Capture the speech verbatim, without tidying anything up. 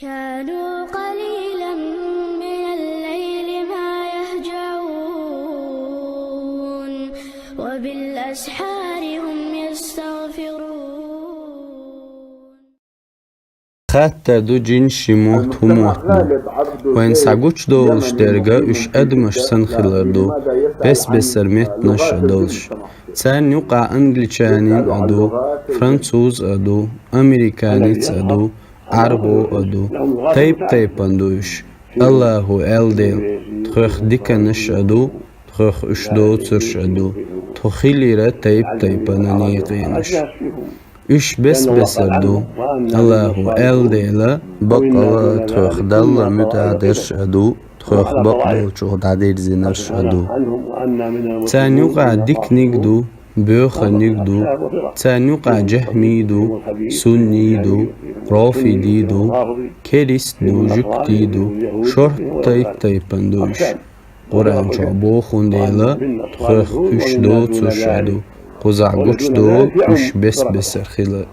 كانوا قليلا من الليل ما يهجعون وبالأسحار هم يستغفرون. Хатта ду жин ши мотт хӀу мотт ду. Вайн сагучдолуш дерга уьш адамаш сан хилар ду, бес-бесар меттанаш а долуш. Царна юкъа англичанин а ду, француз а ду, американец а ду, Ӏарбо а ду, тайп-тайпан ду уьш. Аллаху аьлла дела, тхоьх диканаш а ду, тхоьх уьш доцурш а ду, тхо хилира тайп-тайпана некъенаш. Уьш бес-бесар ду. Аллаху аьлла дела, баккъала тхоьх Далла муьтӀахь дерш а ду, тхоьх бакъдолчух дӀадирзинарш а ду. Царна юкъа диканиг ду, боьханиг ду, царна юкъа жахӀмий ду, сунний ду, рофидий ду, керист ду, жуьгтий ду, шорта тайп-тайпан ду уьш. Къуръан чохь бохун дела, тхоьх уьш доцуш а ду, кхузахь гучдолу уьш бес-бесар хила.